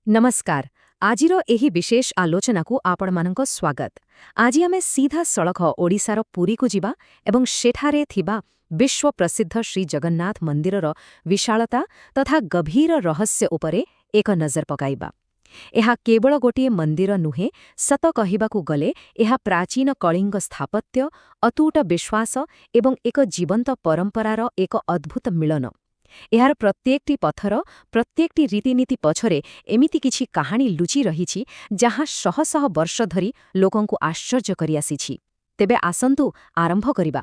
ନମସ୍କାର। ଆଜିର ଏହି ବିଶେଷ ଆଲୋଚନାକୁ ଆପଣମାନଙ୍କ ସ୍ୱାଗତ। ଆଜି ଆମେ ସିଧାସଳଖ ଓଡ଼ିଶାର ପୁରୀକୁ ଯିବା ଏବଂ ସେଠାରେ ଥିବା ବିଶ୍ୱ ପ୍ରସିଦ୍ଧ ଶ୍ରୀ ଜଗନ୍ନାଥ ମନ୍ଦିରର ବିଶାଳତା ତଥା ଗଭୀର ରହସ୍ୟ ଉପରେ ଏକ ନଜର ପକାଇବା। ଏହା କେବଳ ଗୋଟିଏ ମନ୍ଦିର ନୁହେଁ, ସତ କହିବାକୁ ଗଲେ ଏହା ପ୍ରାଚୀନ କଳିଙ୍ଗ ସ୍ଥାପତ୍ୟ, ଅତୁଟ ବିଶ୍ୱାସ ଏବଂ ଏକ ଜୀବନ୍ତ ପରମ୍ପରାର ଏକ ଅଦ୍ଭୁତ ମିଳନ। ଏହାର ପ୍ରତ୍ୟେକଟି ପଥର, ପ୍ରତ୍ୟେକଟି ରୀତିନୀତି ପଛରେ ଏମିତି କିଛି କାହାଣୀ ଲୁଚି ରହିଛି, ଯାହା ଶହ ଶହ ବର୍ଷ ଧରି ଲୋକଙ୍କୁ ଆଶ୍ଚର୍ଯ୍ୟ କରିଆସିଛି। ତେବେ ଆସନ୍ତୁ ଆରମ୍ଭ କରିବା।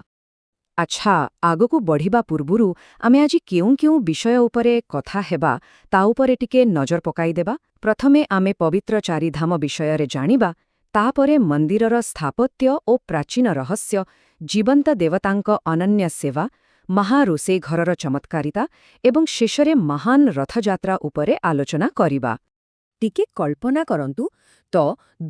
ଆଚ୍ଛା, ଆଗକୁ ବଢ଼ିବା ପୂର୍ବରୁ ଆମେ ଆଜି କେଉଁ କେଉଁ ବିଷୟ ଉପରେ କଥା ହେବା, ତା ଉପରେ ଟିକେ ନଜର ପକାଇଦେବା। ପ୍ରଥମେ ଆମେ ପବିତ୍ର ଚାରିଧାମ ବିଷୟରେ ଜାଣିବା, ତାପରେ ମନ୍ଦିରର ସ୍ଥାପତ୍ୟ ଓ ପ୍ରାଚୀନ ରହସ୍ୟ, ଜୀବନ୍ତ ଦେବତାଙ୍କ ଅନନ୍ୟ ସେବା, ମହା ରୋଷେଇ ଘରର ଚମତ୍କାରିତା ଏବଂ ଶେଷରେ ମହାନ ରଥଯାତ୍ରା ଉପରେ ଆଲୋଚନା କରିବା। ଟିକେ କଳ୍ପନା କରନ୍ତୁ ତ,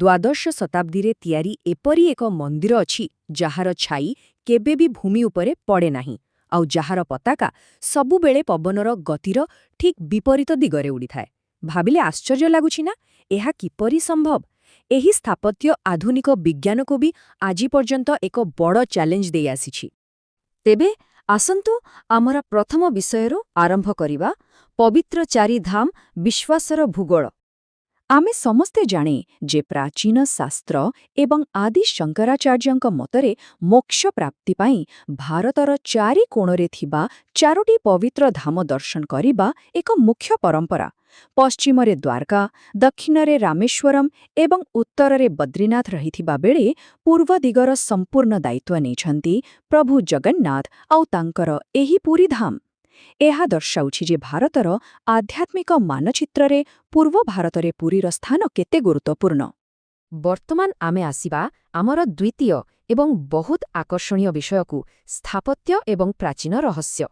ଦ୍ୱାଦଶ ଶତାବ୍ଦୀରେ ତିଆରି ଏପରି ଏକ ମନ୍ଦିର ଅଛି, ଯାହାର ଛାଇ କେବେ ବି ଭୂମି ଉପରେ ପଡ଼େ ନାହିଁ, ଆଉ ଯାହାର ପତାକା ସବୁବେଳେ ପବନର ଗତିର ଠିକ୍ ବିପରୀତ ଦିଗରେ ଉଡ଼ିଥାଏ। ଭାବିଲେ ଆଶ୍ଚର୍ଯ୍ୟ ଲାଗୁଛି ନା, ଏହା କିପରି ସମ୍ଭବ? ଏହି ସ୍ଥାପତ୍ୟ ଆଧୁନିକ ବିଜ୍ଞାନକୁ ବି ଆଜି ପର୍ଯ୍ୟନ୍ତ ଏକ ବଡ଼ ଚ୍ୟାଲେଞ୍ଜ ଦେଇଆସିଛି। ତେବେ ଆସନ୍ତୁ ଆମର ପ୍ରଥମ ବିଷୟରୁ ଆରମ୍ଭ କରିବା, ପବିତ୍ର ଚାରିଧାମ, ବିଶ୍ୱାସର ଭୂଗୋଳ। ଆମେ ସମସ୍ତେ ଜାଣେ ଯେ ପ୍ରାଚୀନ ଶାସ୍ତ୍ର ଏବଂ ଆଦି ଶଙ୍କରାଚାର୍ଯ୍ୟଙ୍କ ମତରେ ମୋକ୍ଷ ପ୍ରାପ୍ତି ପାଇଁ ଭାରତର ଚାରି କୋଣରେ ଥିବା ଚାରୋଟି ପବିତ୍ର ଧାମ ଦର୍ଶନ କରିବା ଏକ ମୁଖ୍ୟ ପରମ୍ପରା। ପଶ୍ଚିମରେ ଦ୍ୱାରକା, ଦକ୍ଷିଣରେ ରାମେଶ୍ୱରମ୍ ଏବଂ ଉତ୍ତରରେ ବଦ୍ରିନାଥ ରହିଥିବା ବେଳେ ପୂର୍ବ ଦିଗର ସମ୍ପୂର୍ଣ୍ଣ ଦାୟିତ୍ୱ ନେଇଛନ୍ତି ପ୍ରଭୁ ଜଗନ୍ନାଥ ଆଉ ତାଙ୍କର ଏହି ପୁରୀ ଧାମ। ଏହା ଦର୍ଶାଉଛି ଯେ ଭାରତର ଆଧ୍ୟାତ୍ମିକ ମାନଚିତ୍ରରେ ପୂର୍ବ ଭାରତରେ ପୁରୀର ସ୍ଥାନ କେତେ ଗୁରୁତ୍ୱପୂର୍ଣ୍ଣ। ବର୍ତ୍ତମାନ ଆମେ ଆସିବା ଆମର ଦ୍ୱିତୀୟ ଏବଂ ବହୁତ ଆକର୍ଷଣୀୟ ବିଷୟକୁ, ସ୍ଥାପତ୍ୟ ଏବଂ ପ୍ରାଚୀନ ରହସ୍ୟ।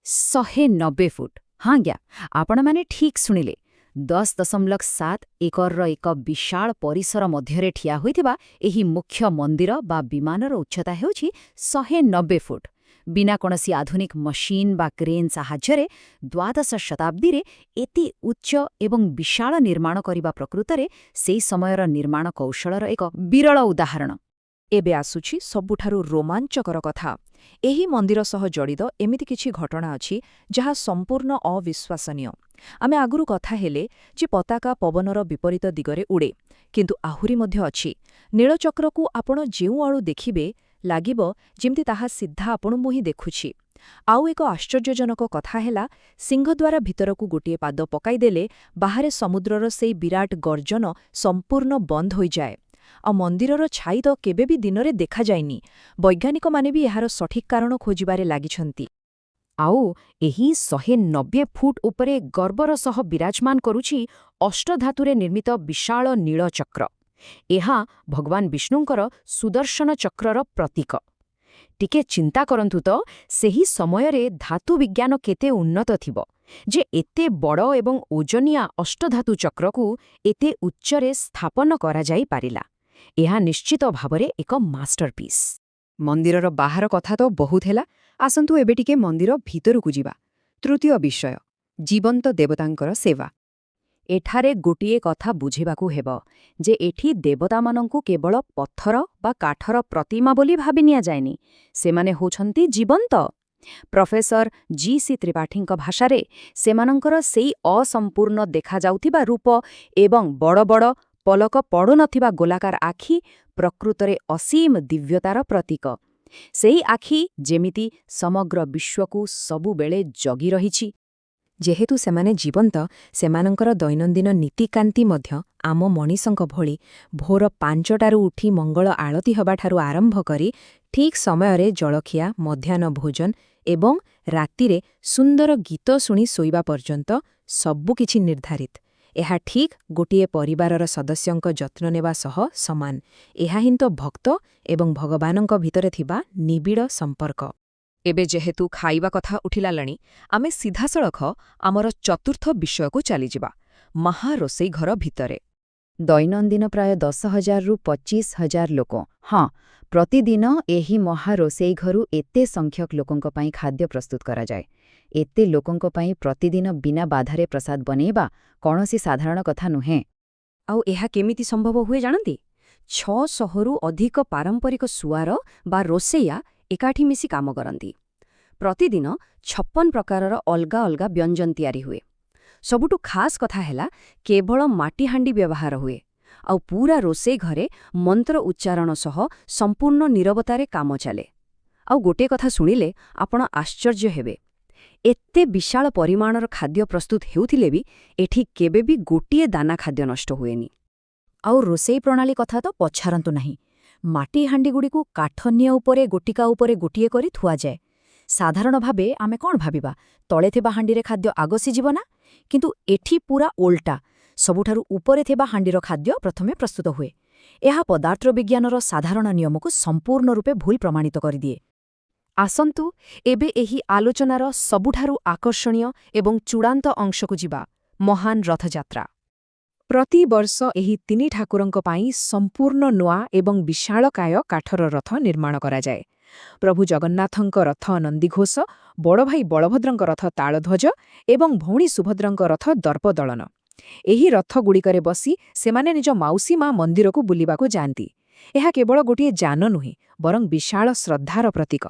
190 ଫୁଟ! ହଁ ଆଜ୍ଞା, ଆପଣମାନେ ଠିକ୍ ଶୁଣିଲେ। 10.7 ଏକରର ଏକ ବିଶାଳ ପରିସର ମଧ୍ୟରେ ଠିଆ ହୋଇଥିବା ଏହି ମୁଖ୍ୟ ମନ୍ଦିର ବା ବିମାନର ଉଚ୍ଚତା ହେଉଛି 190 ଫୁଟ। ବିନା କୌଣସି ଆଧୁନିକ ମସିନ୍ ବା କ୍ରେନ୍ ସାହାଯ୍ୟରେ ଦ୍ୱାଦଶ ଶତାବ୍ଦୀରେ ଏତେ ଉଚ୍ଚ ଏବଂ ବିଶାଳ ନିର୍ମାଣ କରିବା ପ୍ରକୃତରେ ସେହି ସମୟର ନିର୍ମାଣ କୌଶଳର ଏକ ବିରଳ ଉଦାହରଣ। ଏବେ ଆସୁଛି ସବୁଠାରୁ ରୋମାଞ୍ଚକର କଥା। ଏହି ମନ୍ଦିର ସହ ଜଡ଼ିତ ଏମିତି କିଛି ଘଟଣା ଅଛି, ଯାହା ସମ୍ପୂର୍ଣ୍ଣ ଅବିଶ୍ୱାସନୀୟ। ଆମେ ଆଗରୁ କଥା ହେଲେ ଯେ ପତାକା ପବନର ବିପରୀତ ଦିଗରେ ଉଡ଼େ, କିନ୍ତୁ ଆହୁରି ମଧ୍ୟ ଅଛି। ନୀଳଚକ୍ରକୁ ଆପଣ ଯେଉଁ ଆଡ଼ୁ ଦେଖିବେ, ଲାଗିବ ଯେମିତି ତାହା ସିଧା ଆପଣଙ୍କୁ ହିଁ ଦେଖୁଛି। ଆଉ ଏକ ଆଶ୍ଚର୍ଯ୍ୟଜନକ କଥା ହେଲା, ସିଂହଦ୍ୱାର ଭିତରକୁ ଗୋଟିଏ ପାଦ ପକାଇଦେଲେ ବାହାରେ ସମୁଦ୍ରର ସେଇ ବିରାଟ ଗର୍ଜନ ସମ୍ପୂର୍ଣ୍ଣ ବନ୍ଦ ହୋଇଯାଏ। ଆଉ ମନ୍ଦିରର ଛାଇ ତ କେବେ ବି ଦିନରେ ଦେଖାଯାଏନି। ବୈଜ୍ଞାନିକମାନେ ବି ଏହାର ସଠିକ୍ କାରଣ ଖୋଜିବାରେ ଲାଗିଛନ୍ତି। ଆଉ ଏହି 190 ଫୁଟ ଉପରେ ଗର୍ବର ସହ ବିରାଜମାନ କରୁଛି ଅଷ୍ଟଧାତୁରେ ନିର୍ମିତ ବିଶାଳ ନୀଳଚକ୍ର। ଏହା ଭଗବାନ ବିଷ୍ଣୁଙ୍କର ସୁଦର୍ଶନ ଚକ୍ରର ପ୍ରତୀକ। ଟିକେ ଚିନ୍ତା କରନ୍ତୁ ତ, ସେହି ସମୟରେ ଧାତୁ ବିଜ୍ଞାନ କେତେ ଉନ୍ନତ ଥିବ ଯେ ଏତେ ବଡ଼ ଏବଂ ଓଜନିଆ ଅଷ୍ଟଧାତୁ ଚକ୍ରକୁ ଏତେ ଉଚ୍ଚରେ ସ୍ଥାପନ କରାଯାଇପାରିଲା। ଏହା ନିଶ୍ଚିତ ଭାବରେ ଏକ ମାଷ୍ଟରପିସ୍। ମନ୍ଦିରର ବାହାର କଥା ତ ବହୁତ ହେଲା, ଆସନ୍ତୁ ଏବେ ଟିକେ ମନ୍ଦିର ଭିତରକୁ ଯିବା। ତୃତୀୟ ବିଷୟ, ଜୀବନ୍ତ ଦେବତାଙ୍କର ସେବା। ଏଠାରେ ଗୋଟିଏ କଥା ବୁଝିବାକୁ ହେବ ଯେ ଏଠି ଦେବତାମାନଙ୍କୁ କେବଳ ପଥର ବା କାଠର ପ୍ରତିମା ବୋଲି ଭାବି ନିଆଯାଏନି। ସେମାନେ ହେଉଛନ୍ତି ଜୀବନ୍ତ। ପ୍ରଫେସର ଜି ସି ତ୍ରିପାଠୀଙ୍କ ଭାଷାରେ, ସେମାନଙ୍କର ସେଇ ଅସମ୍ପୂର୍ଣ୍ଣ ଦେଖାଯାଉଥିବା ରୂପ ଏବଂ ବଡ଼ ବଡ଼ ପଲକ ପଡ଼ୁନଥିବା ଗୋଲାକାର ଆଖି ପ୍ରକୃତରେ ଅସୀମ ଦିବ୍ୟତାର ପ୍ରତୀକ। ସେଇ ଆଖି ଯେମିତି ସମଗ୍ର ବିଶ୍ୱକୁ ସବୁବେଳେ ଜଗି ରହିଛି। ଯେହେତୁ ସେମାନେ ଜୀବନ୍ତ, ସେମାନଙ୍କର ଦୈନନ୍ଦିନ ନୀତିକାନ୍ତି ମଧ୍ୟ ଆମ ମଣିଷଙ୍କ ଭଳି। ଭୋର 5ଟାରୁ ଉଠି ମଙ୍ଗଳ ଆଳତୀ ହେବାଠାରୁ ଆରମ୍ଭ କରି ଠିକ୍ ସମୟରେ ଜଳଖିଆ, ମଧ୍ୟାହ୍ନ ଭୋଜନ ଏବଂ ରାତିରେ ସୁନ୍ଦର ଗୀତ ଶୁଣି ଶୋଇବା ପର୍ଯ୍ୟନ୍ତ ସବୁକିଛି ନିର୍ଦ୍ଧାରିତ। ଏହା ଠିକ୍ ଗୋଟିଏ ପରିବାରର ସଦସ୍ୟଙ୍କ ଯତ୍ନ ନେବା ସହ ସମାନ। ଏହା ହିଁ ତ ଭକ୍ତ ଏବଂ ଭଗବାନଙ୍କ ଭିତରେ ଥିବା ନିବିଡ଼ ସମ୍ପର୍କ। ଏବେ ଯେହେତୁ ଖାଇବା କଥା ଉଠିଲାଣି, ଆମେ ସିଧାସଳଖ ଆମର ଚତୁର୍ଥ ବିଷୟକୁ ଚାଲିଯିବା, ମହା ରୋଷେଇ ଘର ଭିତରେ। ଦୈନନ୍ଦିନ ପ୍ରାୟ 10,000ରୁ 25,000 ଲୋକ, ହଁ, ପ୍ରତିଦିନ ଏହି ମହା ରୋଷେଇ ଘରୁ ଏତେ ସଂଖ୍ୟକ ଲୋକଙ୍କ ପାଇଁ ଖାଦ୍ୟ ପ୍ରସ୍ତୁତ କରାଯାଏ। ଏତେ ଲୋକଙ୍କ ପାଇଁ ପ୍ରତିଦିନ ବିନା ବାଧାରେ ପ୍ରସାଦ ବନେଇବା କୌଣସି ସାଧାରଣ କଥା ନୁହେଁ। ଆଉ ଏହା କେମିତି ସମ୍ଭବ ହୁଏ ଜାଣନ୍ତି? 600ରୁ ଅଧିକ ପାରମ୍ପରିକ ସୁଆର ବା ରୋଷେଇଆ ଏକାଠି ମିଶି କାମ କରନ୍ତି। ପ୍ରତିଦିନ 56 ପ୍ରକାରର ଅଲଗା ଅଲଗା ବ୍ୟଞ୍ଜନ ତିଆରି ହୁଏ। ସବୁଠୁ ଖାସ୍ କଥା ହେଲା, କେବଳ ମାଟିହାଣ୍ଡି ବ୍ୟବହାର ହୁଏ, ଆଉ ପୁରା ରୋଷେଇ ଘରେ ମନ୍ତ୍ର ଉଚ୍ଚାରଣ ସହ ସମ୍ପୂର୍ଣ୍ଣ ନୀରବତାରେ କାମ ଚାଲେ। ଆଉ ଗୋଟିଏ କଥା ଶୁଣିଲେ ଆପଣ ଆଶ୍ଚର୍ଯ୍ୟ ହେବେ। ଏତେ ବିଶାଳ ପରିମାଣର ଖାଦ୍ୟ ପ୍ରସ୍ତୁତ ହେଉଥିଲେ ବି ଏଠି କେବେ ବି ଗୋଟିଏ ଦାନା ଖାଦ୍ୟ ନଷ୍ଟ ହୁଏନି। ଆଉ ରୋଷେଇ ପ୍ରଣାଳୀ କଥା ତ ପଚାରନ୍ତୁ ନାହିଁ। ମାଟି ହାଣ୍ଡିଗୁଡ଼ିକୁ କାଠ ନିଆଁ ଉପରେ ଗୋଟିକା ଉପରେ ଗୋଟିଏ କରି ଥୁଆଯାଏ। ସାଧାରଣ ଭାବେ ଆମେ କ'ଣ ଭାବିବା? ତଳେ ଥିବା ହାଣ୍ଡିରେ ଖାଦ୍ୟ ଆଗ ସିଝିବ ନା? କିନ୍ତୁ ଏଠି ପୁରା ଓଲଟା। ସବୁଠାରୁ ଉପରେ ଥିବା ହାଣ୍ଡିର ଖାଦ୍ୟ ପ୍ରଥମେ ପ୍ରସ୍ତୁତ ହୁଏ। ଏହା ପଦାର୍ଥ ବିଜ୍ଞାନର ସାଧାରଣ ନିୟମକୁ ସମ୍ପୂର୍ଣ୍ଣ ରୂପେ ଭୁଲ ପ୍ରମାଣିତ କରିଦିଏ। ଆସନ୍ତୁ ଏବେ ଏହି ଆଲୋଚନାର ସବୁଠାରୁ ଆକର୍ଷଣୀୟ ଏବଂ ଚୂଡ଼ାନ୍ତ ଅଂଶକୁ ଯିବା, ମହାନ ରଥଯାତ୍ରା। ପ୍ରତିବର୍ଷ ଏହି ତିନି ଠାକୁରଙ୍କ ପାଇଁ ସମ୍ପୂର୍ଣ୍ଣ ନୂଆ ଏବଂ ବିଶାଳକାୟ କାଠର ରଥ ନିର୍ମାଣ କରାଯାଏ। ପ୍ରଭୁ ଜଗନ୍ନାଥଙ୍କ ରଥ ନନ୍ଦିଘୋଷ, ବଡ଼ଭାଇ ବଳଭଦ୍ରଙ୍କ ରଥ ତାଳଧ୍ୱଜ ଏବଂ ଭଉଣୀ ସୁଭଦ୍ରଙ୍କ ରଥ ଦର୍ପଦଳନ। ଏହି ରଥଗୁଡ଼ିକରେ ବସି ସେମାନେ ନିଜ ମାଉସୀ ମା ମନ୍ଦିରକୁ ବୁଲିବାକୁ ଯାଆନ୍ତି। ଏହା କେବଳ ଗୋଟିଏ ଯାନ ନୁହେଁ, ବରଂ ବିଶାଳ ଶ୍ରଦ୍ଧାର ପ୍ରତୀକ।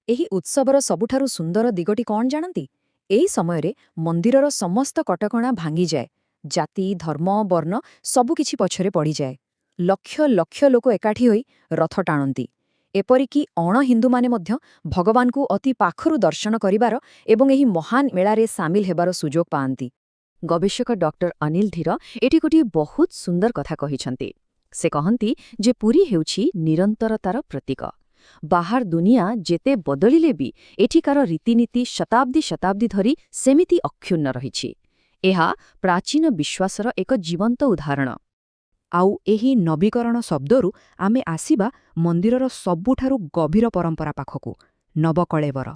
ଏହି ଉତ୍ସବର ସବୁଠାରୁ ସୁନ୍ଦର ଦିଗଟି କ'ଣ ଜାଣନ୍ତି? ଏହି ସମୟରେ ମନ୍ଦିରର ସମସ୍ତ କଟକଣା ଭାଙ୍ଗିଯାଏ। ଜାତି, ଧର୍ମ, ବର୍ଣ୍ଣ ସବୁକିଛି ପଛରେ ପଡ଼ିଯାଏ। ଲକ୍ଷ ଲକ୍ଷ ଲୋକ ଏକାଠି ହୋଇ ରଥ ଟାଣନ୍ତି। ଏପରିକି ଅଣହିନ୍ଦୁମାନେ ମଧ୍ୟ ଭଗବାନଙ୍କୁ ଅତି ପାଖରୁ ଦର୍ଶନ କରିବାର ଏବଂ ଏହି ମହାନ ମେଳାରେ ସାମିଲ ହେବାର ସୁଯୋଗ ପାଆନ୍ତି। ଗବେଷକ ଡକ୍ଟର ଅନିଲ ଧୀର ଏଠି ଗୋଟିଏ ବହୁତ ସୁନ୍ଦର କଥା କହିଛନ୍ତି। ସେ କହନ୍ତି ଯେ ପୁରୀ ହେଉଛି ନିରନ୍ତରତାର ପ୍ରତୀକ। ବାହାର ଦୁନିଆ ଯେତେ ବଦଳିଲେ ବି ଏଠିକାର ରୀତିନୀତି ଶତାବ୍ଦୀ ଶତାବ୍ଦୀ ଧରି ସେମିତି ଅକ୍ଷୁଣ୍ଣ ରହିଛି। ଏହା ପ୍ରାଚୀନ ବିଶ୍ୱାସର ଏକ ଜୀବନ୍ତ ଉଦାହରଣ। ଆଉ ଏହି ନବୀକରଣ ଶବ୍ଦରୁ ଆମେ ଆସିବା ମନ୍ଦିରର ସବୁଠାରୁ ଗଭୀର ପରମ୍ପରା ପାଖକୁ, ନବକଳେବର।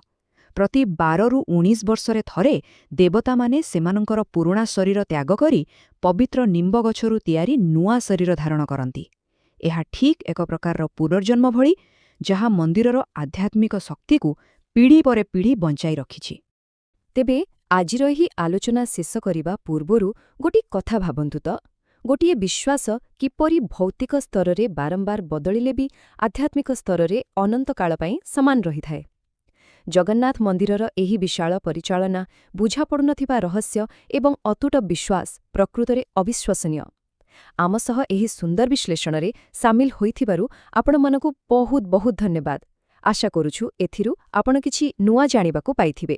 ପ୍ରତି 12ରୁ 19 ବର୍ଷରେ ଥରେ ଦେବତାମାନେ ସେମାନଙ୍କର ପୁରୁଣା ଶରୀର ତ୍ୟାଗ କରି ପବିତ୍ର ନିମ୍ବ ଗଛରୁ ତିଆରି ନୂଆ ଶରୀର ଧାରଣ କରନ୍ତି। ଏହା ଠିକ୍ ଏକ ପ୍ରକାରର ପୁନର୍ଜନ୍ମ ଭଳି, ଯାହା ମନ୍ଦିରର ଆଧ୍ୟାତ୍ମିକ ଶକ୍ତିକୁ ପିଢ଼ି ପରେ ପିଢ଼ି ବଞ୍ଚାଇ ରଖିଛି। ତେବେ ଆଜିର ଏହି ଆଲୋଚନା ଶେଷ କରିବା ପୂର୍ବରୁ ଗୋଟିଏ କଥା ଭାବନ୍ତୁ ତ, ଗୋଟିଏ ବିଶ୍ୱାସ କିପରି ଭୌତିକ ସ୍ତରରେ ବାରମ୍ବାର ବଦଳିଲେ ବି ଆଧ୍ୟାତ୍ମିକ ସ୍ତରରେ ଅନନ୍ତକାଳ ପାଇଁ ସମାନ ରହିଥାଏ। ଜଗନ୍ନାଥ ମନ୍ଦିରର ଏହି ବିଶାଳ ପରିଚାଳନା, ବୁଝାପଡ଼ୁନଥିବା ରହସ୍ୟ ଏବଂ ଅତୁଟ ବିଶ୍ୱାସ ପ୍ରକୃତରେ ଅବିଶ୍ୱସନୀୟ। ଆମ ସହ ଏହି ସୁନ୍ଦର ବିଶ୍ଳେଷଣରେ ସାମିଲ ହୋଇଥିବାରୁ ଆପଣମାନଙ୍କୁ ବହୁତ ବହୁତ ଧନ୍ୟବାଦ। ଆଶା କରୁଛୁ ଏଥିରୁ ଆପଣ କିଛି ନୂଆ ଜାଣିବାକୁ ପାଇଥିବେ।